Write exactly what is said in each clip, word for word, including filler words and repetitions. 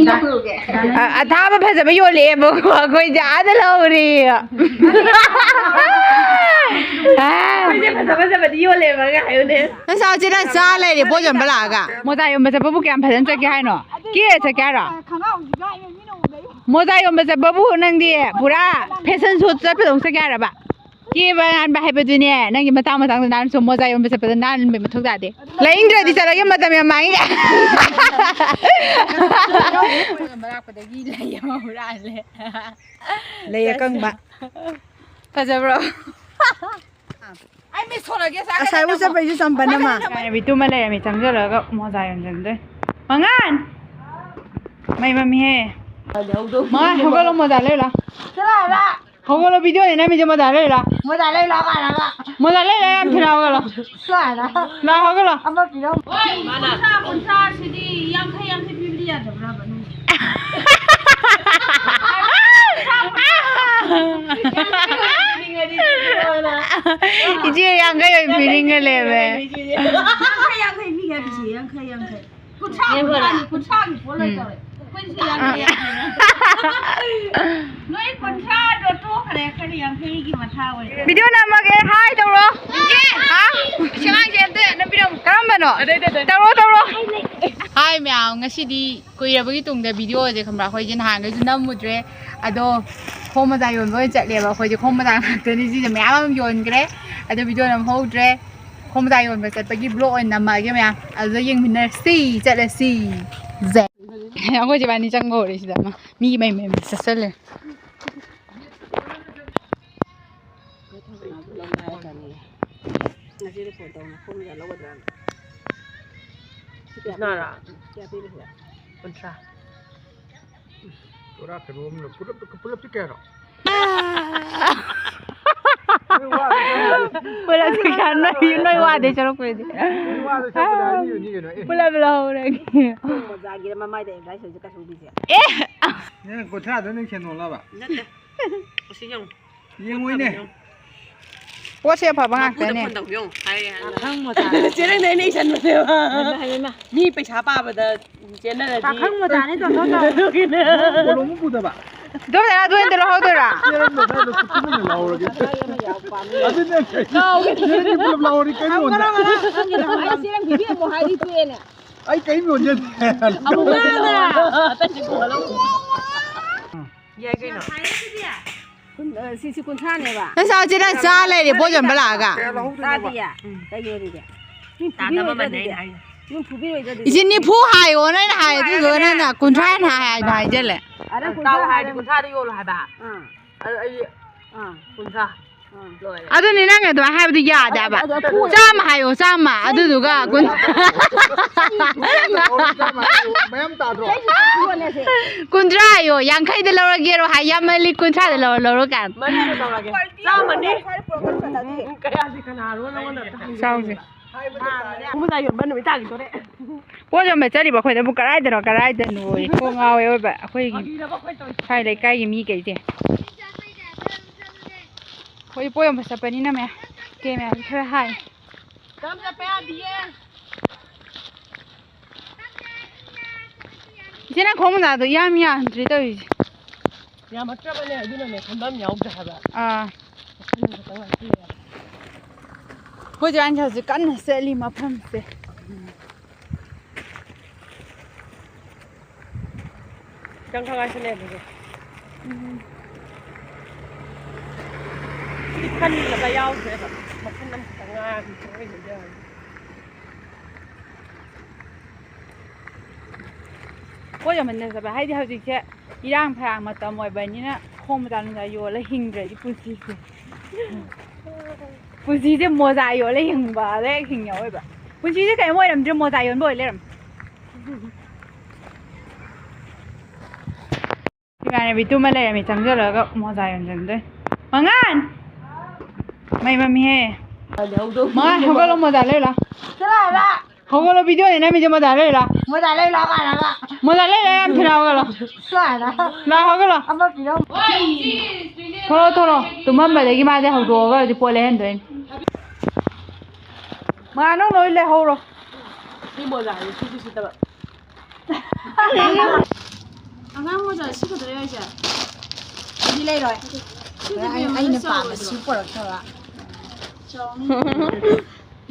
ꯑ- ꯑꯊꯥꯕ ꯐꯖꯕ ꯌꯣꯜꯂꯛꯑꯦꯕꯀꯣ, ꯑꯩꯈꯣꯏꯁꯦ ꯑꯥꯗ ꯂꯧꯔꯦ꯫ ꯑꯩꯈꯣꯏꯁꯦ ꯐꯖ ꯐꯖꯕꯗꯤ ꯌꯣꯜꯂꯦꯕ, ꯉꯥꯏꯌꯨꯅꯦ꯫ ꯅꯪ ꯁꯥꯎꯁꯦ, ꯅꯪ ꯆꯥ ꯂꯩꯔꯦ ꯄꯣꯠ ꯌꯣꯟꯕ ꯂꯥꯛꯑꯒ꯫ ꯃꯣꯖꯥ ꯌꯣꯟꯕ ꯆꯠꯄꯕꯨ ꯀꯌꯥꯝ ꯐꯖꯅ ꯆꯠꯀꯦ ꯍꯥꯏꯅꯣ? ꯀꯦꯔ ꯆꯠꯀꯦ ꯍꯥꯏꯔꯣ? ꯃꯣꯖꯥ ꯌꯣꯟꯕ ꯆꯠꯄꯕꯨ ꯅꯪꯗꯤ ꯄꯨꯔꯥ ꯐꯦꯁꯟ ꯁꯣ ꯆꯠꯄꯗꯧ ꯆꯠꯀꯦ ꯍꯥꯏꯔꯕ? ꯀꯦꯕ ꯅꯥꯟꯕ ꯍꯥꯏꯕꯗꯨꯅꯦ, ꯅꯪꯒꯤ ꯃꯇꯥꯡ ꯃꯇꯥꯡꯗ ꯅꯥꯟꯁꯨ, ꯃꯣꯖꯥ ꯌꯣꯟꯕ ꯆꯠꯄꯗ ꯅꯥꯟꯕꯩ ꯃꯊꯧ ꯇꯥꯗꯦ꯫ ꯂꯩꯅꯤꯡꯗ꯭ꯔꯗꯤ ꯆꯠꯂꯒꯦ, ꯃꯇꯝ ꯌꯥꯝ ꯃꯥꯡꯉꯤ꯫ ꯄꯣꯠ ꯌꯣꯟꯕ ꯂꯥꯛꯄꯗꯒꯤ ꯂꯩ ꯑꯃ ꯍꯨꯔꯥꯜꯂꯦ꯫ ꯂꯩ ꯑꯀꯪꯕ꯫ ꯐꯖꯕ꯭ꯔꯣ? ꯑꯩ ꯃꯤꯠ ꯁꯣꯔꯒꯦ, ꯁꯥꯏ ꯑꯁꯥꯏꯕꯨ ꯀꯩꯅꯣ꯫ ꯆꯠꯄꯩꯁꯨ ꯆꯝꯄꯟ ꯑꯃ꯫ ꯏꯃꯥꯟꯅꯕꯤ ꯇꯨꯝꯃ ꯂꯩꯔꯝꯃꯤ, ꯆꯪꯁꯤꯜꯂꯒ ꯃꯣꯖꯥ ꯌꯣꯟꯁꯤꯟꯗꯣꯏ꯫ ꯃꯉꯥꯟ! ꯃꯩ ꯃꯝꯃꯤꯍꯦ꯫ ꯃꯉꯥꯟ, ꯍꯧꯒꯠꯂꯣ, ꯃꯣꯖꯥ ꯂꯩꯔꯨ ꯂꯥꯎ꯫ ꯆꯠꯂꯣ ꯑꯥꯗ꯫ ꯍꯧꯒꯠꯂꯣ, ꯚꯤꯗꯤꯑꯣꯅꯦ ꯅꯝꯃꯤꯁꯦ, ꯃꯣꯖꯥ ꯂꯩꯔꯨ ꯂꯥꯎ꯫ ꯃꯣꯖꯥ ꯂꯩꯔꯨ ꯂꯥꯎ, ꯀꯥꯏꯅꯒ꯫ ꯃꯣꯖꯥ ꯂꯩꯔꯨ ꯂꯥꯎ, ꯌꯥꯝ ꯊꯤꯅ ꯍꯧꯒꯠꯂꯣ꯫ ꯆꯠꯂꯣ ꯑꯥꯗ꯫ ꯂꯥꯎ, ꯍꯧꯒꯠꯂꯣ꯫ ꯑꯃ ꯄꯤꯔꯝꯃꯣ꯫ ꯍꯣꯏ, ꯀꯨꯟꯊ꯭ꯔꯥ, ꯀꯨꯟꯊ꯭ꯔꯥ ꯁꯤꯗꯤ ꯌꯥꯡꯈꯩ, ꯌꯥꯡꯈꯩ ꯄꯤꯕꯗꯤ ꯌꯥꯗꯕ꯭ꯔꯕ ꯅꯪ? ꯏꯆꯦ ꯌꯥꯡꯈꯩ ꯑꯣꯏꯅ ꯄꯤꯅꯤꯡꯉ ꯂꯩꯔꯝꯃꯦ꯫ ꯌꯥꯡꯈꯩ, ꯌꯥꯡꯈꯩ ꯃꯤꯒꯤ ꯍꯥꯏꯕꯁꯤ ꯌꯥꯡꯈꯩ, ꯌꯥꯡꯈꯩ꯫ ꯀꯨꯟꯊ꯭ꯔꯥ, ꯀꯨꯟꯊ꯭ꯔꯥꯒꯤ ꯄꯣꯠ ꯂꯩꯇꯧꯔꯦ꯫ ꯑꯩꯈꯣꯏꯁꯦ ꯌꯥꯡꯈꯩ, ꯌꯥꯡꯈꯩ꯫ ꯅꯣꯏ ꯀꯨꯟꯊ꯭ꯔꯥꯗꯣ ꯇꯣꯛꯈ꯭ꯔꯦ, ꯑꯩꯈꯣꯏꯅ ꯌꯥꯡꯈꯩꯒꯤ ꯃꯊꯥ ꯑꯣꯏꯔꯦ꯫ ꯚꯤꯗꯤꯑꯣ ꯅꯝꯃꯒꯦ, ꯍꯥꯏ ꯇꯧꯔꯣ꯫ ꯍꯥ? ꯑꯁꯤ ꯑꯉꯥꯡꯁꯦ ꯑꯝꯇ ꯅꯝꯕꯤꯔꯝꯃꯨ꯫ ꯀꯔꯝꯕꯅꯣ? ꯇꯧꯔꯣ, ꯇꯧꯔꯣ꯫ ꯍꯥꯏ ꯃꯌꯥꯝ, ꯉꯁꯤꯗꯤ ꯀꯨꯏꯔꯕꯒꯤ ꯇꯨꯡꯗ ꯚꯤꯗꯤꯑꯣꯁꯦ, ꯈꯪꯕ꯭ꯔꯥ? ꯑꯩꯈꯣꯏꯁꯦ ꯅꯍꯥꯟꯈꯩꯁꯨ ꯅꯝꯃꯨꯗ꯭ꯔꯦ꯫ ꯑꯗꯣ ꯈꯣꯡ ꯃꯣꯖꯥ ꯌꯣꯟꯕ ꯑꯣꯏꯅ ꯆꯠꯂꯦꯕ꯫ ꯑꯩꯈꯣꯏꯁꯦ ꯈꯣꯡ ꯃꯣꯖꯥ ꯉꯥꯛꯇꯅꯤ, ꯁꯤꯁꯦ ꯃꯌꯥꯝ ꯑꯃ ꯌꯣꯟꯈ꯭ꯔꯦ꯫ ꯑꯗꯣ ꯚꯤꯗꯤꯑꯣ ꯅꯝꯍꯧꯗ꯭ꯔꯦ꯫ ꯈꯣꯡ ꯃꯣꯖꯥ ꯌꯣꯟꯕ ꯆꯠꯄꯒꯤ ꯕ꯭ꯂꯣꯛ ꯑꯣꯏꯅ ꯅꯝꯃꯛꯑꯒꯦ ꯃꯌꯥꯝ꯫ ꯑꯗꯨꯗ ꯌꯦꯡꯃꯤꯟꯅꯔꯁꯤ, ꯆꯠꯂꯁꯤ꯫ ꯖꯦ꯫ ꯑꯩꯈꯣꯏ ꯆꯦꯕꯥꯅꯤ ꯆꯪꯕ ꯍꯧꯔꯦ ꯁꯤꯗ꯫ ꯑꯃ ꯃꯤꯒꯤ ꯃꯌꯨꯝ ꯃꯌꯨꯝꯗ ꯆꯠꯁꯜꯂꯦ꯫ ꯉꯁꯤꯗꯤ ꯐꯣꯟ ꯇꯧꯅ ꯈꯣꯡ ꯃꯣꯖꯥ ꯂꯧꯒꯗ꯭ꯔꯥꯅ꯫ ꯁꯤ ꯀꯌꯥ ꯄꯤꯔꯤꯕ? ꯀꯌꯥ ꯄꯤꯔꯤꯕ? ꯀꯨꯟꯊ꯭ꯔꯥ꯫ ꯄꯨꯔꯥ ꯀꯩꯅꯣ ꯑꯃ ꯄꯨꯂꯞ, ꯄꯨꯂꯞꯇꯤ ꯀꯌꯥꯅꯣ? ꯅꯣꯏ ꯋꯥꯗꯣꯏ ꯁꯔꯨꯛ ꯄꯨꯂꯞ ꯁꯤꯡꯁꯥ ꯅꯣꯏ, ꯅꯣꯏ ꯋꯥꯗꯣꯏ ꯁꯔꯨꯛꯄꯨꯗꯤ꯫ ꯅꯣꯏ ꯋꯥꯗꯣꯏ ꯁꯔꯨꯛꯄꯨꯗꯤ ꯍꯥꯏꯕꯤꯌꯨꯅꯤ ꯀꯩꯅꯣ, ꯑꯦ꯫ ꯄꯨꯂꯞ ꯂꯧꯍꯧꯔꯒꯦ꯫ ꯃꯣꯖꯥꯒꯤꯔ ꯃꯃꯥꯏꯗ advice ꯑꯣꯏꯁꯦ ꯀꯩꯁꯨ ꯄꯤꯁꯦ꯫ ꯑꯦ! ꯅꯪ ꯀꯨꯟꯊ꯭ꯔꯥꯗꯣ ꯅꯪ ꯁꯦꯟꯗꯣꯡꯂꯕ? ꯅꯠꯇꯦ꯫ ꯑꯁꯤ ꯌꯦꯡꯉꯨ꯫ ꯌꯦꯡꯉꯣꯏꯅꯦ꯫ ꯄꯣꯠꯁꯦ ꯑꯐꯕ ꯉꯥꯛꯇꯅꯦ꯫ ꯐꯣꯟ ꯇꯧꯕꯤꯌꯣ ꯍꯥꯏꯔꯦ ꯍꯥꯟꯅ꯫ ꯄꯥꯈꯪ ꯃꯆꯥ꯫ ꯆꯦ ꯅꯪꯅ ꯑꯩꯅ ꯏꯁꯟꯕꯅꯦꯕ꯫ ꯍꯩꯃꯥ, ꯍꯩꯃꯥ꯫ ꯃꯤ ꯄꯩꯁꯥ ꯄꯥꯕꯗ ꯆꯦꯟꯅꯔꯗꯤ꯫ ꯄꯥꯈꯪ ꯃꯆꯥꯅꯤ ꯇꯣꯟꯊꯣꯛ ꯇꯧ꯫ ꯑꯗꯨꯒꯤꯅꯦ꯫ ꯀꯣꯂꯣꯝ ꯑꯃ ꯄꯨꯗꯕ꯫ ꯑꯗꯨꯝ ꯂꯩꯔ ꯑꯗꯨ ꯑꯣꯏꯅ ꯂꯧꯍꯧꯗꯣꯏꯔꯥ? ꯆꯦꯔꯪꯗꯣ ꯑꯗꯥꯏꯗ ꯁꯨꯞꯄ ꯑꯣꯏꯅ ꯂꯧꯍꯧꯔꯒꯦ꯫ ꯑꯗꯨꯅꯦ꯫ ꯀꯥꯎꯒꯦ꯫ ꯆꯦꯔꯪꯗꯤ ꯄꯨꯂꯞ ꯂꯧꯍꯧꯔꯗꯤ ꯀꯩꯝ ꯌꯣꯟꯗꯦ꯫ ꯑꯩ ꯆꯦꯔꯪ ꯄꯤꯕꯤꯔꯝꯃꯣ ꯍꯥꯏꯔꯤ ꯇꯣꯛꯑꯦꯅꯦ꯫ ꯑꯩ ꯀꯩꯝ ꯌꯣꯟꯖꯗꯦ꯫ ꯑꯃꯨꯛ ꯉꯥꯡꯅ꯫ ꯌꯥꯏ ꯀꯩꯅꯣ꯫ ꯀꯨꯟ-, ꯑ, ꯁꯤꯁꯤ ꯀꯨꯟꯊ꯭ꯔꯥꯅꯦꯕ꯫ ꯅꯪ ꯆꯥꯎ ꯆꯦ, ꯅꯪ ꯆꯥ ꯂꯩꯔꯦ ꯄꯣꯠ ꯌꯣꯟꯕ ꯂꯥꯛꯑꯒ꯫ ꯀꯌꯥ ꯂꯧꯍꯧꯗꯣꯏꯅꯣꯕ? ꯆꯥꯗꯤꯌꯦ꯫ ꯎꯝ꯫ ꯀꯩꯒꯤ ꯑꯣꯏꯔꯤꯒꯦ? ꯅꯪ ꯇꯥꯗꯕ ꯐꯨꯕꯤꯔꯣꯏꯗ꯭ꯔꯗꯤ? ꯃꯃꯜꯅꯦ ꯑꯩꯅ ꯍꯥꯏꯁꯦ꯫ ꯅꯪ ꯐꯨꯕꯤꯔꯣꯏꯗ꯭ꯔꯗꯤ? ꯏꯆꯦ ꯅꯤꯐꯨ ꯍꯥꯏꯌꯣ, ꯅꯪ ꯍꯥꯏꯔꯗꯤ ꯅꯤꯐꯨ ꯂꯣꯏꯔꯦ, ꯍꯥꯏꯔꯒꯅꯦ꯫ ꯅꯪꯅ ꯀꯨꯟꯊ꯭ꯔꯥ ꯍꯥꯏꯅ ꯍꯥꯏ-, ꯍꯥꯏꯅ ꯍꯥꯏꯖꯜꯂꯦ꯫ ꯑꯗ ꯆꯥꯎ ꯀꯨꯟꯊ꯭ꯔꯥ ꯍꯥꯏꯔꯗꯤ ꯍꯥꯏꯔꯒꯅꯦ꯫ ꯀꯨꯟꯊ꯭ꯔꯥꯗ ꯌꯣꯜꯂꯣ ꯍꯥꯏꯕ꯫ ꯑꯥ꯫ ꯑꯗ ꯑꯩ ꯑꯥ꯫ ꯀꯨꯟꯊ꯭ꯔꯥ꯫ ꯑꯥ꯫ ꯂꯣꯏꯔꯦ꯫ ꯑꯗꯨꯅꯦ ꯅꯪ ꯑꯗꯨꯃꯥꯏꯅ ꯍꯥꯏꯕꯗꯤ ꯌꯥꯗꯦꯕ꯫ ꯑꯗ, ꯑꯗ ꯊꯨ-, ꯆꯥꯝꯃ ꯍꯥꯏꯌꯣ, ꯆꯥꯝꯃ꯫ ꯑꯗꯨꯗꯨꯒ ꯀꯨꯟ-, ꯃꯌꯥꯝ ꯇꯥꯗ꯭ꯔꯣ? ꯀꯨꯟꯊ꯭ꯔꯥ ꯍꯥꯏꯌꯣ, ꯌꯥꯡꯈꯩꯗ ꯂꯧꯔꯒꯦꯔꯣ ꯍꯥꯏ, ꯌꯥꯝꯃꯜꯂꯤ ꯀꯨꯟꯊ꯭ꯔꯥꯗ ꯂꯧꯔꯣ, ꯂꯧꯔꯣ ꯀꯥꯏꯅ꯫ ꯃꯔꯤꯗ ꯂꯧꯔꯒꯦ꯫ ꯆꯥꯝꯃꯅꯤ꯫ ꯎꯝ, ꯀꯌꯥꯗꯤ ꯀꯅꯥꯅꯣ ꯅꯉꯣꯟꯗ ꯑꯝꯇ ꯍꯪꯒꯦ ꯆꯥꯎꯁꯦ꯫ ꯇꯧꯕꯅꯦ꯫ ꯈꯣꯡꯃꯣꯖꯥ ꯌꯣꯟꯕ ꯅꯨꯃꯤꯠ ꯇꯥꯈꯤꯗꯣꯔꯦ꯫ ꯄꯣꯠ ꯌꯣꯟꯕ ꯆꯠꯂꯤꯕ ꯑꯩꯈꯣꯏꯗꯕꯨ ꯀꯗꯥꯏꯗꯅꯣ, ꯀꯗꯥꯏꯗꯅꯣ ꯑꯩ ꯀꯣꯛ ꯉꯥꯎꯋꯦ ꯑꯣꯏꯕ꯫ ꯑꯩꯈꯣꯏꯒꯤ ꯁ꯭ꯋꯥꯏ ꯂꯩꯀꯥꯏꯒꯤ ꯃꯤꯈꯩꯁꯦ꯫ ꯑꯩꯈꯣꯏ ꯄꯣꯠ ꯌꯣꯟꯕ ꯆꯠꯄꯅꯤꯅ ꯃꯌꯥꯝ ꯀꯦꯃꯦꯔꯥꯁꯦ ꯈꯔ ꯍꯥꯏ꯫ ꯌꯥꯝ ꯆꯠꯄ ꯌꯥꯗꯤꯌꯦ꯫ ꯏꯆꯦ, ꯅꯪ ꯈꯣꯡ ꯃꯣꯖꯥꯗꯣ ꯏꯌꯥꯝ ꯌꯥꯝꯗ꯭ꯔꯤ ꯇꯧꯔꯤꯁꯦ꯫ ꯌꯥꯝꯃꯛꯇ꯭ꯔꯕꯅꯦ, ꯑꯗꯨꯅꯅꯦ ꯈꯟꯕꯝ ꯌꯥꯎꯗ꯭ꯔꯦ ꯍꯥꯏꯕ꯫ ꯑꯥ꯫ ꯃꯈꯜ ꯈꯛꯇꯪ ꯉꯥꯏꯁꯤꯜꯂꯦ꯫ ꯑꯩꯈꯣꯏ ꯖꯋꯥꯟꯁꯦ ꯍꯧꯖꯤꯛ ꯀꯟꯅ ꯆꯠꯂꯤ ꯃꯐꯝꯁꯦ꯫ ꯈꯤꯇꯪ ꯈꯛ ꯉꯥꯏꯁꯤꯜꯂꯛꯑꯦ ꯑꯗꯨꯗꯤ꯫ ꯎꯝ꯫ ꯁꯤꯗꯤ ꯈꯟꯕꯗ ꯌꯥꯎꯗ꯭ꯔꯦꯕ꯫ ꯃꯈꯜ ꯑꯃꯈꯛꯇꯪ ꯉꯥꯏꯔꯕꯅꯤ ꯆꯠꯂꯣꯏꯗꯣꯏꯁꯦ ꯌꯦꯡꯉꯣ꯫ ꯄꯣꯠ ꯌꯣꯟꯃꯟꯗ ꯆꯠꯄ ꯍꯥꯏꯗꯤ ꯍꯧꯖꯤꯛꯁꯦ ꯏꯔꯥꯡ ꯐꯔꯥꯡ ꯃꯇꯝ ꯑꯣꯏꯕꯅꯤꯅ ꯈꯣꯡ ꯃꯆꯥ ꯃꯆꯥ ꯌꯣꯜꯂ ꯍꯤꯡꯗ꯭ꯔꯗꯤ ꯄꯨꯟꯁꯤꯁꯦ꯫ ꯄꯨꯟꯁꯤꯁꯦ ꯃꯣꯖꯥ ꯌꯣꯜꯂ ꯍꯤꯡꯕꯗ ꯍꯦꯛ ꯍꯤꯡꯉꯦ ꯑꯣꯏꯕ꯫ ꯄꯨꯟꯁꯤꯁꯦ ꯀꯔꯤꯝ ꯑꯣꯏꯔꯝꯗ꯭ꯔꯦ, ꯃꯣꯖꯥ ꯌꯣꯟꯕ ꯑꯣꯏ ꯂꯩꯔꯝꯃꯦ꯫ ꯏꯃꯥꯟꯅꯕꯤ ꯇꯨꯝꯃ ꯂꯩꯔꯝꯃꯤ, ꯆꯪꯁꯤꯜꯂꯒ ꯃꯣꯖꯥ ꯌꯣꯟꯁꯤꯟꯗꯣꯏ꯫ ꯃꯉꯥꯟ! ꯃꯩ ꯃꯝꯃꯤꯍꯦ꯫ ꯃꯉꯥꯟ, ꯍꯧꯒꯠꯂꯣ, ꯃꯣꯖꯥ ꯂꯩꯔꯨ ꯂꯥꯎ꯫ ꯆꯠꯂꯣ ꯍꯥꯏꯕ꯫ ꯍꯧꯒꯠꯂꯣ, ꯚꯤꯗꯤꯑꯣꯅꯦ ꯅꯝꯃꯤꯁꯦ, ꯃꯣꯖꯥ ꯂꯩꯔꯨ ꯂꯥꯎ꯫ ꯃꯣꯖꯥ ꯂꯩꯔꯨ ꯂꯥꯎ ꯀꯥꯏꯅꯒ꯫ ꯃꯣꯖꯥ ꯂꯩꯔꯨ ꯂꯥꯎ, ꯌꯥꯝ ꯊꯤꯅ ꯍꯧꯒꯠꯂꯣ꯫ ꯁ꯭ꯋꯥꯏꯗ꯫ ꯂꯥꯎ, ꯍꯧꯒꯠꯂꯣ꯫ ꯑꯃ ꯄꯤꯔꯝꯃꯣ꯫ ꯊꯣꯔꯣ, ꯊꯣꯔꯣ꯫ ꯇꯨꯝꯃꯝꯕꯗꯒꯤ ꯃꯥꯁꯦ ꯍꯧꯗꯣꯛꯑꯒ ꯍꯧꯖꯤꯛ ꯄꯣꯠ ꯂꯩꯍꯟꯗꯣꯏꯅꯤ꯫ ꯃꯉꯥ, ꯅꯪ ꯂꯣꯏ ꯂꯩꯍꯧꯔꯣ꯫ ꯁꯤ ꯃꯣꯖꯥꯁꯦ ꯁꯨꯁꯨ ꯁꯤꯠꯇꯕ꯫ ꯑꯉꯥꯡ ꯃꯣꯖꯥ ꯁꯤ ꯈꯛꯇꯔꯣ ꯍꯥꯏꯁꯦ? ꯑꯩꯗꯤ ꯂꯩꯔꯣꯏ꯫ ꯁꯤ ꯈꯛꯇ ꯑꯩ-, ꯌꯥꯝ ꯑꯩꯅ ꯆꯥꯎꯕꯗꯣ꯫ ꯄꯥꯝꯕ ꯁꯤ ꯄꯨꯔꯛꯇꯕ꯫ ꯆꯥꯎꯅꯤ꯫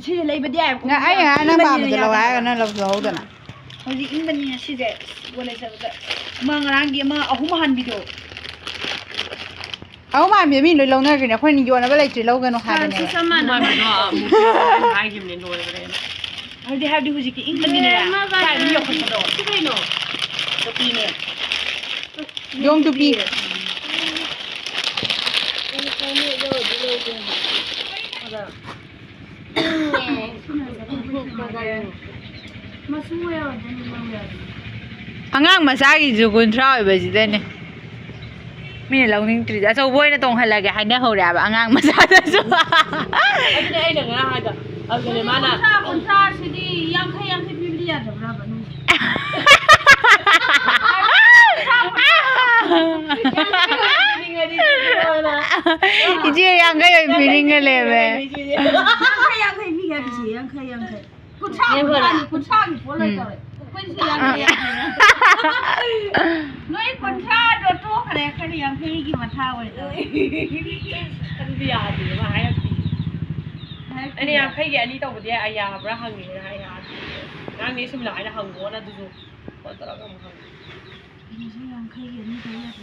ꯁꯤꯁꯦ ꯂꯩꯕꯗꯤ ꯌꯥꯏ꯫ ꯉ-, ꯑꯩ ꯉꯔꯥꯡ ꯅꯪ ꯏꯪꯕꯅꯤꯅ ꯄꯥꯝꯕꯗꯣ ꯂꯧ ꯌꯥꯗꯕ꯫ ꯍꯥꯏꯔꯒ ꯅꯪ ꯂꯧ-, ꯂꯧꯍꯧꯗꯅ꯫ ꯍꯧꯖꯤꯛ ꯏꯪꯕꯅꯤꯅ ꯁꯤꯁꯦ ꯁꯤꯕꯣ ꯂꯩꯖꯕꯗ꯫ ꯑꯃ ꯉꯔꯥꯡꯒꯤ ꯑꯃ ꯑꯍꯨꯝ ꯍꯥꯟꯕꯤꯗꯣ꯫ ꯑꯍꯨꯝ ꯍꯥꯟꯕꯤꯗꯣ ꯃꯤ ꯂꯣꯏ ꯂꯧꯅꯈ꯭ꯔꯦꯅꯦ꯫ ꯑꯩꯈꯣꯏꯅ ꯌꯣꯟꯅꯕ ꯂꯩꯇ꯭ꯔꯦ, ꯂꯧꯒꯅꯨ ꯍꯥꯏꯕꯅꯦꯕ꯫ ꯆꯞ ꯃꯥꯟꯅꯕꯗꯣ ꯑꯃꯨꯛ ꯍꯥꯏꯈꯤꯕꯅꯦ, ꯂꯣꯏꯈ꯭ꯔꯦꯅ꯫ ꯍꯥꯏꯗꯤ, ꯍꯥꯏꯕꯗꯤ ꯍꯧꯖꯤꯛꯇꯤ ꯏꯪꯕꯅꯤꯅꯦ꯫ ꯑꯦ, ꯃꯥ ꯀꯥꯏꯗ ꯃꯤ ꯌꯧꯈꯠꯄꯗꯣ? ꯁꯤ ꯀꯩꯅꯣ? ꯅꯨꯄꯤꯅꯦ꯫ ꯌꯣꯡ ꯇꯨꯄꯤ꯫ ꯑꯉꯥꯡ ꯃꯆꯥꯒꯤꯁꯨ ꯀꯨꯟꯊ꯭ꯔꯥ ꯑꯣꯏꯕꯁꯤꯗꯅꯦ꯫ ꯃꯤꯅ ꯂꯧꯅꯤꯡꯗ꯭ꯔꯤꯁꯦ꯫ ꯑꯆꯧꯕ ꯑꯣꯏꯅ ꯇꯣꯡꯍꯜꯂꯒꯦ ꯍꯥꯏꯅꯍꯧꯔꯦꯕ ꯑꯉꯥꯡ ꯃꯆꯥꯗꯁꯨ꯫ ꯑꯗꯨꯅꯦ ꯑꯩꯅ ꯉꯔꯥꯡ ꯍꯥꯏꯗꯣ꯫ ꯑꯗꯨꯅꯦ ꯃꯥꯅ ꯀꯨꯟꯊ꯭ꯔꯥ, ꯀꯨꯟꯊ꯭ꯔꯥꯁꯤꯗꯤ ꯌꯥꯡꯈꯩ, ꯌꯥꯡꯈꯩ ꯄꯤꯕꯗꯤ ꯌꯥꯗꯕ꯭ꯔꯕ ꯅꯣꯏ? ꯏꯆꯦ ꯌꯥꯡꯈꯩ ꯑꯣꯏꯅ ꯄꯤꯅꯤꯡꯉ ꯂꯩꯔꯝꯃꯦ꯫ ꯌꯥꯡꯈꯩ, ꯌꯥꯡꯈꯩ ꯄꯤꯒꯦ ꯍꯥꯏꯕꯁꯦ, ꯌꯥꯡꯈꯩ, ꯌꯥꯡꯈꯩ꯫ ꯀꯨꯟꯊ꯭ꯔꯥ, ꯅꯦ ꯀꯨꯟꯊ꯭ꯔꯥ, ꯕꯣꯂꯥ꯫ ꯀꯨꯟꯊ꯭ꯔꯥꯒꯤ ꯄꯣꯠ ꯂꯣꯏ ꯎꯝ꯫ ꯇꯧꯔꯦ꯫ ꯑꯩꯈꯣꯏꯁꯨ ꯌꯥꯡꯈꯩ, ꯌꯥꯡꯈꯩ꯫ ꯅꯣꯏ ꯀꯨꯟꯊ꯭ꯔꯥꯗꯣ ꯇꯣꯛꯈ꯭ꯔꯦ, ꯑꯩꯈꯣꯏꯅ ꯌꯥꯡꯈꯩꯒꯤ ꯃꯊꯥ ꯑꯣꯏꯔꯦ ꯇꯧꯔꯦ꯫ ꯑꯗꯨꯗꯤ ꯌꯥꯗꯦꯕ, ꯍꯥꯏꯔꯛꯇꯦ꯫ ꯍꯥꯏꯔꯛꯇꯦ꯫ ꯑꯩꯅ ꯌꯥꯡꯈꯩꯒꯤ ꯑꯅꯤ ꯇꯧꯕꯗꯤ ꯌꯥꯕ꯭ꯔꯥ ꯍꯪꯉꯤꯅꯦ, ꯍꯥꯏꯅ ꯍꯥꯏꯔꯛꯇꯦ꯫ ꯉꯔꯥꯡ ꯅꯦ ꯁꯨꯃꯤꯂꯥ ꯍꯥꯏꯅ ꯍꯪꯉꯣꯅ ꯑꯗꯨꯁꯨ ꯐꯣꯟ ꯇꯧꯔꯒ ꯑꯃꯨꯛ ꯍꯪꯉꯤ꯫ ꯑꯗꯨꯁꯨ ꯌꯥꯡꯈꯩꯒꯤ ꯑꯅꯤ ꯇꯧ ꯌꯥꯗꯦ꯫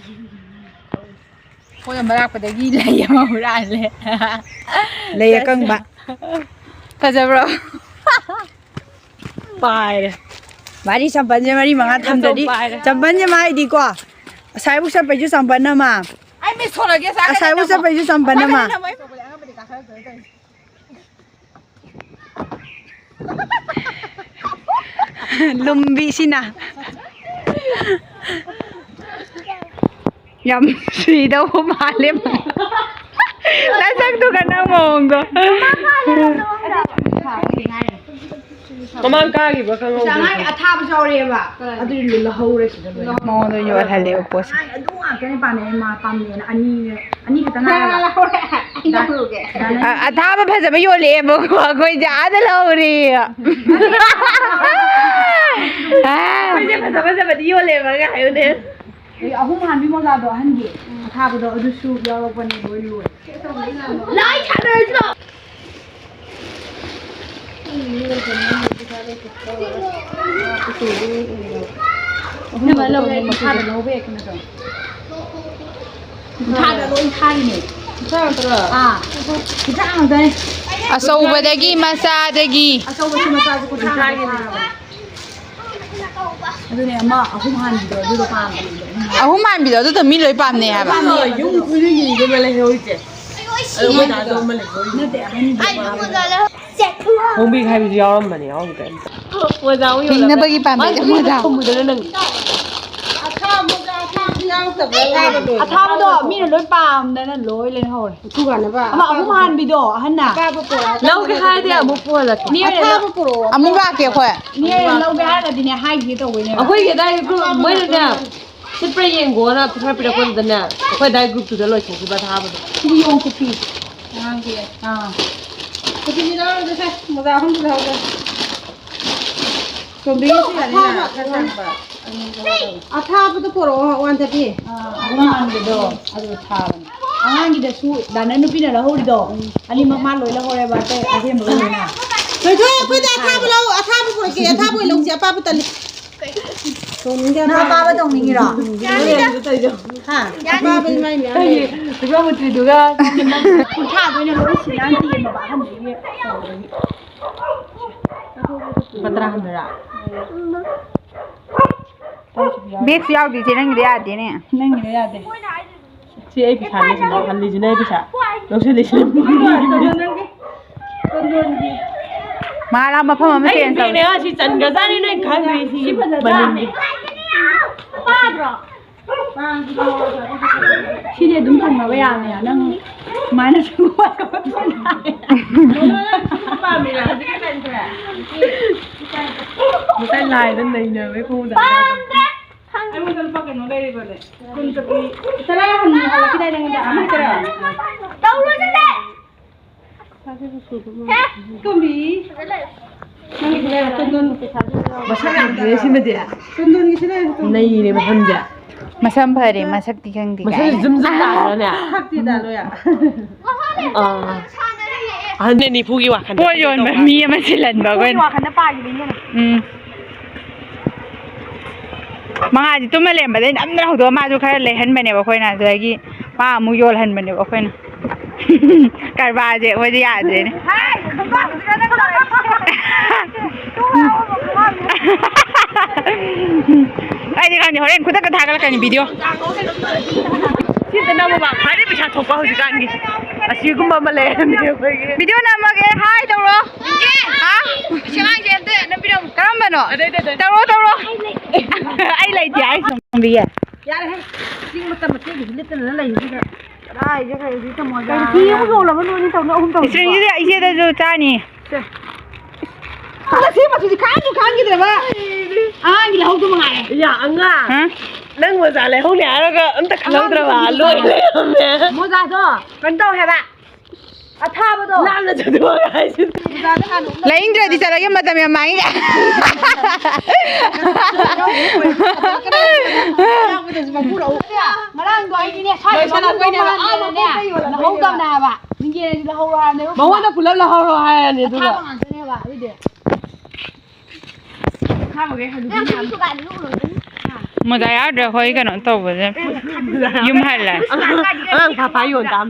ꯄꯣꯠ ꯌꯣꯟꯕ ꯂꯥꯛꯄꯗꯒꯤ ꯂꯩ ꯑꯃ ꯍꯨꯔꯥꯜꯂꯦ꯫ ꯂꯩ ꯑꯀꯪꯕ꯫ ꯐꯖꯕ꯭ꯔꯣ? ꯄꯥꯏꯔꯦ꯫ ꯃꯥꯗꯤ ꯆꯝꯄꯜꯁꯦ ꯃꯔꯤ ꯃꯉꯥ ꯊꯝꯗ꯭ꯔꯗꯤ, ꯄꯥꯏꯔꯦ꯫ ꯆꯝꯄꯜꯁꯦ ꯃꯥꯏꯗꯤꯀꯣ, ꯑꯁꯥꯏꯕꯨꯛ ꯆꯠꯄꯩꯁꯨ ꯆꯝꯄꯜ ꯑꯃ, ꯑꯩ ꯃꯤꯠ ꯁꯣꯂꯒꯦ, ꯁꯥꯏ ꯑꯁꯥꯏꯕꯨꯛ ꯀꯩꯅꯣ ꯆꯠꯄꯩꯁꯨ ꯆꯝꯄꯜ ꯑꯃ꯫ ꯂꯨꯝꯕꯤꯁꯤꯅ꯫ ꯌꯥꯝ ꯁꯤꯗꯧꯕ ꯃꯥꯜꯂꯦ꯫ ꯅꯁꯛꯇꯨꯒ ꯅꯪ ꯃꯑꯣꯡꯗꯣ꯫ ꯃꯃꯥꯡ ꯀꯥꯈꯤꯕ ꯈꯪꯍꯧꯗꯦ꯫ ꯑꯉꯥꯡꯒꯤ ꯑꯊꯥꯕꯁꯨ ꯌꯥꯎꯔꯛꯑꯦꯕ꯫ ꯑꯗꯨꯗꯤ ꯂꯧꯍꯧꯔꯦ ꯁꯤꯗ ꯂꯣꯏꯅ꯫ ꯃꯉꯣꯟꯗ ꯌꯣꯜꯍꯜꯂꯦꯕ ꯄꯣꯠꯁꯦ꯫ ꯑꯉꯥꯡ ꯑꯗꯨ ꯉꯥꯛꯇꯅꯦ ꯄꯥꯝꯃꯦ, ꯃꯥ ꯄꯥꯝꯃꯦꯅ ꯑꯅꯤ, ꯑꯅꯤ ꯈꯛꯇ ꯉꯥꯏꯔꯕ꯫ ꯑ, ꯑꯊꯥꯕ ꯐꯖꯕ ꯌꯣꯜꯂꯛꯑꯦꯕꯀꯣ, ꯑꯩꯈꯣꯏꯁꯦ ꯑꯥꯗ ꯂꯧꯔꯦ꯫ ꯑꯩꯈꯣꯏꯁꯦ ꯐꯖ ꯐꯖꯕꯗꯤ ꯌꯣꯜꯂꯦꯕ, ꯉꯥꯏꯌꯨꯅꯦ꯫ ꯑꯗꯒꯤ ꯑꯍꯨꯝ ꯍꯥꯟꯕꯤ ꯃꯣꯖꯥꯗꯣ ꯑꯍꯟꯒꯤ ꯑꯊꯥꯕꯗꯣ, ꯑꯗꯨꯁꯨ ꯌꯥꯎꯔꯛꯄꯅꯦ, ꯂꯣꯏ ꯂꯣꯏ꯫ ꯂꯥꯏ ꯁꯥꯟꯅꯔꯁꯤꯔꯣ? ꯏꯅꯝꯃ, ꯂꯧꯒꯦ ꯍꯥꯏꯗꯤ ꯃꯈꯥꯗ ꯂꯧꯕ ꯌꯥꯏ ꯀꯩꯅꯣ ꯇꯧ꯫ ꯃꯈꯥꯗ ꯂꯣꯏ ꯊꯥꯔꯤꯅꯦ꯫ ꯑꯥ, ꯈꯤꯇꯪ ꯉꯥꯛꯇꯅꯦ꯫ ꯑꯆꯧꯕꯗꯒꯤ ꯃꯆꯥꯗꯒꯤ꯫ ꯑꯆꯧꯕꯁꯨ ꯃꯆꯥꯁꯨ ꯀꯨꯟꯊ꯭ꯔꯥ ꯉꯥꯛꯇ ꯊꯥꯔꯕꯅꯦ꯫ ꯑꯗꯨꯅꯦ ꯑꯃ ꯑꯍꯨꯝ ꯍꯥꯟꯕꯤꯗꯣ ꯑꯗꯨꯗꯣ ꯄꯥꯝꯕꯅꯦ꯫ ꯑꯍꯨꯝ ꯍꯥꯟꯕꯤꯗꯣ ꯑꯗꯨꯗꯣ ꯃꯤ ꯂꯣꯏ ꯄꯥꯝꯅꯩ ꯍꯥꯏꯕ꯫ ꯑꯗꯣ ꯌꯨꯝ ꯈꯨꯗꯤꯡꯒꯤ ꯑꯃ ꯂꯩꯍꯧꯔꯤꯁꯦ꯫ ꯑꯗꯣ ꯑꯩꯈꯣꯏ ꯗꯥꯗꯣ ꯑꯃ ꯂꯩꯍꯧꯔꯤ꯫ ꯅꯠꯇꯦ, ꯑꯍꯟꯒꯤꯗꯣ ꯄꯥꯝꯃꯦ꯫ ꯍꯣꯡꯕꯤ ꯍꯥꯏꯕꯁꯨ ꯌꯥꯎꯔꯝꯕꯅꯦ, ꯌꯥꯎꯔꯝꯗꯦ ꯑꯝꯇ꯫ ꯃꯣꯖꯥ ꯑꯃꯨꯛ ꯌꯣꯜꯂꯒ ꯍꯤꯡꯅꯕꯒꯤ ꯄꯥꯝꯕꯩꯗ ꯃꯥꯁꯨ ꯃꯣꯖꯥ꯫ ꯈꯨꯝꯃꯨꯗꯅ ꯅꯪ꯫ ꯑꯊꯥꯕꯗꯣ ꯃꯤꯅ ꯂꯣꯏ ꯄꯥꯝꯗꯅ ꯂꯣꯏ ꯂꯩꯍꯧꯔꯦ꯫ ꯎꯊꯨꯒꯥꯟꯅꯕ ꯑꯃ ꯑꯍꯨꯝ ꯍꯥꯟꯕꯤꯗꯣ ꯑꯍꯟꯅ꯫ ꯑꯄꯥꯕ ꯄꯨꯔꯛꯑꯣ꯫ ꯂꯧꯒꯦ ꯍꯥꯏꯔꯗꯤ ꯑꯃꯨꯛ ꯄꯨꯍꯜꯂꯛꯀꯦ꯫ ꯃꯤ ꯑꯣꯏꯅ ꯑꯊꯥꯕ ꯄꯨꯔꯛꯑꯣ꯫ ꯑꯃꯨꯛ ꯂꯥꯛꯀꯦ ꯑꯩꯈꯣꯏ꯫ ꯃꯤ ꯑꯣꯏꯅ ꯂꯧꯒꯦ ꯍꯥꯏꯔꯒꯗꯤꯅꯦ ꯍꯥꯏꯒꯦ ꯇꯧꯕꯩꯅꯦꯕ꯫ ꯑꯩꯈꯣꯏꯒꯤ ꯑꯗꯥꯏ ꯒ꯭ꯔꯨꯞ ꯃꯣꯏꯅꯅꯦ ꯁꯤꯠꯄ꯭ꯔꯥ ꯌꯦꯡꯒꯣꯅ ꯈꯔ ꯄꯤꯔꯛꯄꯗꯨꯗꯅꯦ ꯑꯩꯈꯣꯏ ꯑꯗꯥꯏ ꯒ꯭ꯔꯨꯞꯇꯨꯗ ꯂꯣꯏꯊꯣꯛꯈꯤꯕ ꯑꯊꯥꯕꯗꯣ꯫ ꯁꯤꯗꯤ ꯌꯣꯡ ꯀꯨꯞꯄꯤ꯫ ꯑꯉꯥꯡꯒꯤ꯫ ꯑꯥ꯫ ꯀꯨꯞꯄꯤꯁꯤ ꯂꯧꯔꯗꯁꯦ ꯃꯣꯖꯥ ꯑꯍꯨꯝꯁꯨ ꯂꯧꯍꯧꯒꯦ꯫ ꯇꯣꯝꯕꯤꯒꯤꯁꯨ ꯌꯥꯅꯤꯅ ꯑꯊꯥꯕ ꯈꯔ ꯆꯪꯕ꯫ ꯑꯊꯥꯕꯗꯣ ꯄꯣꯔꯛꯑꯣ, ꯋꯥꯟ ꯊꯥꯔꯇꯤ꯫ ꯑꯥ, ꯑꯉꯥꯡꯒꯤꯗꯣ ꯑꯗꯨ ꯊꯥꯕꯅꯦ꯫ ꯑꯉꯥꯡꯒꯤꯗꯁꯨ ꯗꯥꯅ ꯅꯨꯄꯤꯅ ꯂꯧꯍꯧꯔꯤꯗꯣ, ꯑꯅꯤꯃꯛ ꯃꯥ ꯂꯣꯏ ꯂꯧꯍꯧꯔꯦꯕ, ꯑꯇꯩ ꯑꯍꯦꯟꯕ ꯂꯣꯏꯅ꯫ ꯊꯣꯏꯊꯣꯏ, ꯑꯩꯈꯣꯏꯗ ꯑꯊꯥꯕ ꯂꯧ, ꯑꯊꯥꯕ ꯄꯨꯔꯛꯀꯦ, ꯑꯊꯥꯕ ꯑꯣꯏꯅ ꯂꯧꯁꯦ, ꯑꯄꯥꯕ ꯇꯜꯂꯤ꯫ ꯇꯣꯡꯅꯤꯡꯗꯦ, ꯅꯪ ꯑꯄꯥꯕ ꯇꯣꯡꯅꯤꯡꯉꯤꯔꯣ? ꯇꯣꯡꯅꯤꯡꯗꯦ꯫ ꯍꯥ? ꯑꯄꯥꯕ ꯏꯃꯥꯏ ꯃꯌꯥꯝ ꯂꯩ꯫ ꯐꯤꯕꯝ ꯃꯨꯇ꯭ꯔꯤꯗꯨꯒ ꯀꯨꯟꯊ꯭ꯔꯥꯗ ꯑꯣꯏꯅ ꯂꯣꯏ ꯁꯤꯜꯂꯛꯑꯅꯤ, ꯇꯦꯟꯕ ꯑꯍꯟꯗꯒꯤ ꯇꯧꯕꯗꯒꯤ꯫ ꯂꯨꯄꯥ ꯇꯔꯥ ꯍꯟꯗꯣꯏꯔꯥ? ꯕꯦꯛꯁꯨ ꯌꯥꯎꯗꯦ, ꯏꯆꯦ, ꯅꯪꯒꯤꯗ ꯌꯥꯗꯦꯅꯦ꯫ ꯅꯪꯒꯤꯗ ꯌꯥꯗꯦ꯫ ꯁꯤ ꯑꯩ ꯄꯩꯁꯥꯅꯦ, ꯁꯤꯗ ꯍꯜꯂꯤꯁꯤꯅ ꯑꯩ ꯄꯩꯁꯥ꯫ ꯂꯧꯁꯤꯜꯂꯤꯁꯤꯅ ꯃꯥꯔꯥ ꯃꯐꯝ ꯑꯃ ꯑꯩ ꯆꯦꯟꯖ ꯇꯧꯔꯦ꯫ ꯕꯦꯛꯅꯦ, ꯁꯤ ꯆꯟꯒ꯭ꯔꯖꯥꯠꯅꯤ, ꯅꯣꯏ ꯈꯪꯗ꯭ꯔꯤ, ꯁꯤ ꯃꯅꯤꯡꯒꯤ꯫ ꯁꯤꯗꯤ ꯑꯗꯨꯝ ꯊꯝꯅꯕ ꯌꯥꯕꯅꯦ, ꯅꯪ ꯁꯨꯃꯥꯏꯅ ꯁꯨꯝ ꯉꯁꯥꯏ ꯂꯥꯏꯗ ꯅꯩꯅꯕꯩ ꯈꯣꯡꯗ꯫ ꯑꯩꯉꯣꯟꯗ ꯂꯨꯄꯥ ꯀꯩꯅꯣ ꯂꯩꯔꯤꯕꯅꯦ꯫ ꯀꯨꯟ ꯆꯠꯄꯤ꯫ ꯇꯔꯥ ꯍꯟꯅ ꯍꯜꯂꯛꯈꯤꯗꯥꯏ ꯅꯪꯉꯣꯟꯗ? ꯑꯃ ꯇꯔꯥ꯫ ꯇꯧꯔꯣꯏꯗꯅꯦ꯫ ꯇꯣꯝꯕꯤ꯫ ꯅꯪꯒꯤ ꯈꯨꯗꯥꯏ ꯇꯣꯟꯗꯣꯟ꯫ ꯃꯁꯛ ꯌꯥꯝ ꯐꯖꯩ ꯁꯤꯃꯗꯤ꯫ ꯇꯣꯟꯗꯣꯟꯒꯤ ꯁꯤꯗ ꯇꯣꯟꯗꯣꯟ꯫ ꯅꯩꯔꯦ ꯃꯁꯝꯁꯦ꯫ ꯃꯁꯝ ꯐꯔꯦ, ꯃꯁꯛꯇꯤ ꯈꯪꯗꯦ ꯃꯁꯝꯁꯦ ꯀꯥꯏꯅ꯫ ꯖꯨꯝ ꯖꯨꯝ ꯇꯥꯗ꯭ꯔꯅꯦ? ꯈꯛꯇꯤ ꯇꯥ ꯂꯣꯏ ꯌꯥ꯫ ꯑꯥ꯫ ꯑꯍꯟꯅꯦ ꯅꯤꯐꯨꯒꯤ ꯋꯥꯈꯜꯗ ꯄꯣꯠ ꯌꯣꯟꯕ ꯇꯧꯕ꯫ ꯃꯤ ꯑꯃ ꯁꯤꯜꯍꯟꯕ ꯑꯩꯈꯣꯏꯅ꯫ ꯋꯥꯈꯜꯗ ꯄꯥꯈꯤꯕꯅꯤꯅꯦ꯫ ꯎꯝ꯫ ꯃꯉꯥꯁꯤ ꯇꯨꯝꯃ ꯂꯩꯔꯝꯕꯗꯩ ꯅꯝꯗꯅ ꯍꯧꯗꯣꯛꯑ ꯃꯥꯁꯨ ꯈꯔ ꯂꯩꯍꯟꯕꯅꯦꯕ ꯑꯩꯈꯣꯏꯅ꯫ ꯑꯗꯨꯗꯒꯤ ꯃꯥ ꯑꯃꯨꯛ ꯌꯣꯜꯍꯟꯕꯅꯦꯕ ꯑꯩꯈꯣꯏꯅ꯫ ꯀꯔꯕꯥꯔꯁꯦ ꯑꯩꯈꯣꯏꯗꯤ ꯌꯥꯗ꯭ꯔꯦꯅꯦ꯫ ꯍꯥꯏ, ꯈꯪꯕ ꯍꯧꯖꯤꯛꯀ ꯅꯪ ꯇꯧꯔꯦ꯫ ꯑꯩꯗꯤ ꯈꯪꯗꯦ, ꯍꯣꯔꯦꯟ ꯈꯨꯗꯛꯇ ꯊꯥꯒꯠꯂꯛꯀꯅꯤ ꯚꯤꯗꯤꯑꯣ꯫ ꯁꯤꯗ ꯅꯝꯃꯨꯕ ꯈ꯭ꯋꯥꯏꯗꯩ ꯄꯩꯁꯥ ꯊꯣꯛꯄ ꯍꯧꯖꯤꯛꯀꯥꯟꯒꯤ ꯑꯁꯤꯒꯨꯝꯕ ꯑꯃ ꯂꯩꯔꯝꯃꯦ ꯑꯩꯈꯣꯏꯒꯤ꯫ ꯚꯤꯗꯤꯑꯣ ꯅꯝꯃꯒꯦ, ꯍꯥꯏ ꯇꯧꯔꯣ꯫ ꯍꯥ? ꯑꯁꯤ ꯑꯉꯥꯡꯁꯦ ꯑꯝꯇ ꯅꯝꯕꯤꯔꯝꯃꯨ꯫ ꯀꯔꯝꯕꯅꯣ? ꯑꯗꯩ, ꯑꯗꯩ, ꯑꯗꯩ꯫ ꯇꯧꯔꯣ, ꯇꯧꯔꯣ꯫ ꯑꯩ ꯂꯩꯇꯦ ꯍꯥꯏꯁꯦ ꯈꯪꯕꯤꯌꯦ꯫ ꯌꯥꯔꯦꯍꯦ꯫ ꯆꯤꯡ ꯃꯇꯝ ꯃꯇꯦꯛ ꯂꯤꯠꯇꯅ ꯂꯩꯕꯁꯤꯗ꯫ ꯀꯗꯥꯏꯗ ꯀꯩꯗꯤ ꯇꯝꯃꯣꯗ꯫ ꯀꯩꯅꯣ ꯐꯤ ꯑꯃꯨꯛ ꯌꯣꯜꯂꯕ ꯅꯣꯏꯅꯤ ꯇꯧꯅ ꯑꯍꯨꯝ ꯇꯧꯔꯤꯕꯣ? ꯏꯁꯇ꯭ꯔꯤꯡꯁꯤꯗ ꯏꯆꯦꯗꯁꯨ ꯆꯥꯅꯤ꯫ ꯁꯦ꯫ ꯑꯁꯤ ꯃꯆꯨꯁꯤ ꯈꯥꯡꯁꯨ ꯈꯥꯡꯈꯤꯗ꯭ꯔꯕ꯫ ꯑꯉꯥꯡꯒꯤ ꯂꯧꯍꯧꯗꯨ ꯃꯉꯥꯏꯔꯦ꯫ ꯌꯥ, ꯑꯉꯥꯡ꯫ ꯍꯥ? ꯅꯪ ꯃꯣꯖꯥ ꯂꯩꯍꯧꯅꯤ ꯍꯥꯏꯔꯒ ꯑꯝꯇ ꯈꯪꯍꯧꯗ꯭ꯔꯕ? ꯑꯉꯥꯡꯒꯤ ꯂꯣꯏ ꯂꯩꯔꯝꯃꯦ꯫ ꯃꯣꯖꯥꯗꯣ ꯀꯩꯅꯣ ꯇꯧꯋꯦ ꯍꯥꯏꯕ꯫ ꯑꯊꯥꯕꯗꯣ꯫ ꯂꯥꯞꯅ ꯆꯠꯊꯣꯛꯑꯒ ꯍꯥꯏꯁꯤꯅꯤ꯫ ꯂꯩꯅꯤꯡꯗ꯭ꯔꯗꯤ ꯆꯠꯂꯒꯦ, ꯃꯇꯝ ꯌꯥꯝ ꯃꯥꯡꯉꯤ꯫ ꯉꯔꯥꯡꯗꯣ ꯑꯩꯗꯤꯅꯦ, ꯁ꯭ꯋꯥꯏꯗ ꯂꯧꯍꯧꯗꯕꯅꯦ ꯍꯥꯏꯕ꯫ ꯃꯤꯡꯖꯦꯜꯗꯤ ꯂꯧꯍꯧꯔꯣ ꯍꯥꯏꯕꯅꯦꯕ꯫ ꯃꯉꯣꯟꯗ ꯄꯨꯂꯞ ꯂꯧꯍꯧꯔꯣ ꯍꯥꯏꯔꯅꯤ ꯑꯗꯨꯒ꯫ ꯑꯊꯥꯕ ꯉꯥꯛꯇꯅꯦꯕ ꯑꯗꯨꯗꯤ꯫ ꯃꯣꯖꯥ ꯌꯥꯎꯗ꯭ꯔꯦ ꯑꯩꯈꯣꯏ ꯀꯩꯅꯣ ꯇꯧꯕꯁꯦ꯫ ꯌꯨꯝ ꯍꯜꯂꯦ꯫ ꯑꯉꯥꯡ ꯐꯥ ꯐꯥ ꯌꯣꯟ ꯇꯥꯝ꯫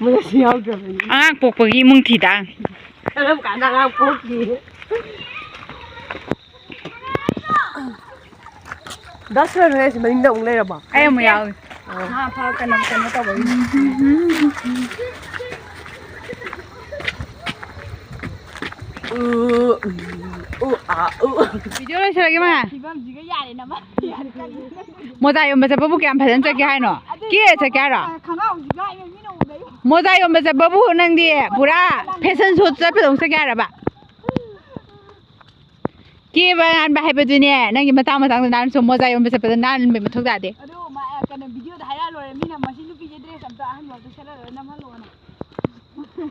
ꯃꯣꯖꯥꯁꯨ ꯌꯥꯎꯗ꯭ꯔꯕꯅꯤ꯫ ꯑꯉꯥꯡ ꯄꯣꯛꯄꯒꯤ ꯏꯃꯨꯡ ꯊꯤ ꯇꯥꯝ꯫ ꯀꯔꯝ ꯀꯥꯟꯗ ꯑꯉꯥꯡ ꯄꯣꯛꯈꯤ? ꯗꯥ ꯁꯨꯔꯦꯟ ꯍꯣꯏ ꯑꯁꯤ ꯃꯅꯤꯡꯗ ꯑꯃꯨꯛ ꯂꯩꯔꯕꯣ? ꯑꯩ ꯑꯃꯨꯛ ꯌꯥꯎꯏ꯫ ꯑꯣ꯫ ꯉꯥ ꯐꯥ ꯀꯩꯅꯣ, ꯀꯩꯅꯣ ꯇꯧꯕꯒꯤ꯫ ꯎ, ꯎ, ꯑꯥ, ꯎ꯫ ꯚꯤꯗꯤꯑꯣ ꯂꯣꯏꯁꯤꯜꯂꯒꯦ, ꯃꯥ꯫ ꯐꯤꯕꯝꯁꯤꯒ ꯌꯥꯔꯦ, ꯅꯃ꯫ ꯃꯣꯖꯥ ꯌꯣꯟꯕ ꯆꯠꯄꯕꯨ ꯀꯌꯥꯝ ꯐꯖꯅ ꯆꯠꯀꯦ ꯍꯥꯏꯅꯣ? ꯑꯗꯨ ꯀꯦꯔ ꯆꯠꯀꯦ ꯍꯥꯏꯔꯣ? ꯈꯣꯡꯒ꯭ꯔꯥꯎꯁꯤꯒ ꯑꯩꯅ ꯃꯤꯅ ꯎꯕꯗ ꯑꯩ ꯃꯣꯖꯥ ꯌꯣꯟꯕ ꯆꯠꯄꯕꯨ ꯅꯪꯗꯤ ꯄꯨꯔꯥ ꯐꯦꯁꯟ ꯁꯣ ꯆꯠꯄꯗꯧ ꯆꯠꯀꯦ ꯍꯥꯏꯔꯕ? ꯀꯦꯕ ꯅꯥꯟꯕ ꯍꯥꯏꯕꯗꯨꯅꯦ, ꯅꯪꯒꯤ ꯃꯇꯥꯡ ꯃꯇꯥꯡꯗ ꯅꯥꯟꯁꯨ, ꯃꯣꯖꯥ ꯌꯣꯟꯕ ꯆꯠꯄꯗ ꯅꯥꯟꯕꯩ ꯃꯊꯧ ꯇꯥꯗꯦ꯫ ꯑꯗꯨ ꯃꯥ-, ꯀꯩꯅꯣ, ꯚꯤꯗꯤꯑꯣꯗ ꯍꯥꯏꯔꯛꯑ ꯂꯣꯏꯔꯦ, ꯃꯤꯅ ꯃꯁꯤ ꯅꯨꯄꯤꯁꯦ ꯗ꯭ꯔꯦꯁ ꯑꯝꯇ ꯑꯍꯟꯕ ꯑꯝꯇ ꯁꯦꯠꯍꯜꯂꯣꯏ, ꯅꯝꯍꯜꯂꯣꯅ꯫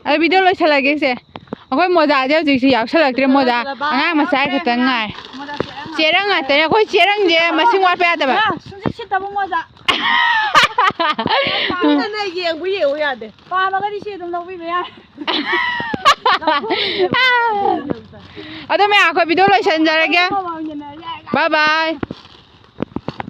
ꯑꯗꯨ ꯚꯤꯗꯤꯑꯣ ꯂꯣꯏꯁꯤꯜꯂꯒꯦꯁꯦ꯫ ꯑꯩꯈꯣꯏ ꯃꯣꯖꯥꯁꯦ ꯍꯧꯖꯤꯛꯁꯤ ꯌꯥꯎꯁꯜꯂꯛꯇ꯭ꯔꯦ, ꯃꯣꯖꯥ ꯑꯉꯥꯡ ꯃꯆꯥ ꯈꯛꯇꯪ ꯉꯥꯏ꯫ ꯃꯣꯖꯥ ꯆꯦꯔꯪ ꯉꯥꯛꯇꯅꯦ, ꯑꯩꯈꯣꯏ ꯆꯦꯔꯪꯁꯦ ꯃꯁꯤꯡ ꯋꯥꯠꯄ ꯌꯥꯗꯕ꯫ ꯁꯨꯡꯁꯤꯠ ꯁꯤꯠꯇꯕ ꯃꯣꯖꯥ꯫ ꯌꯦꯡꯕꯨ ꯌꯦꯡꯉꯨ ꯌꯥꯗꯦ꯫ ꯄꯥꯝꯃꯒꯗꯤ ꯁꯤ ꯑꯗꯨꯝ ꯂꯧꯕꯤꯕ ꯌꯥꯏ꯫ ꯑꯗꯣ ꯃꯌꯥꯝ, ꯑꯩꯈꯣꯏ ꯚꯤꯗꯤꯑꯣ ꯂꯣꯏꯁꯤꯟꯖꯔꯒꯦ꯫ ꯕꯥꯏ ꯕꯥꯏ꯫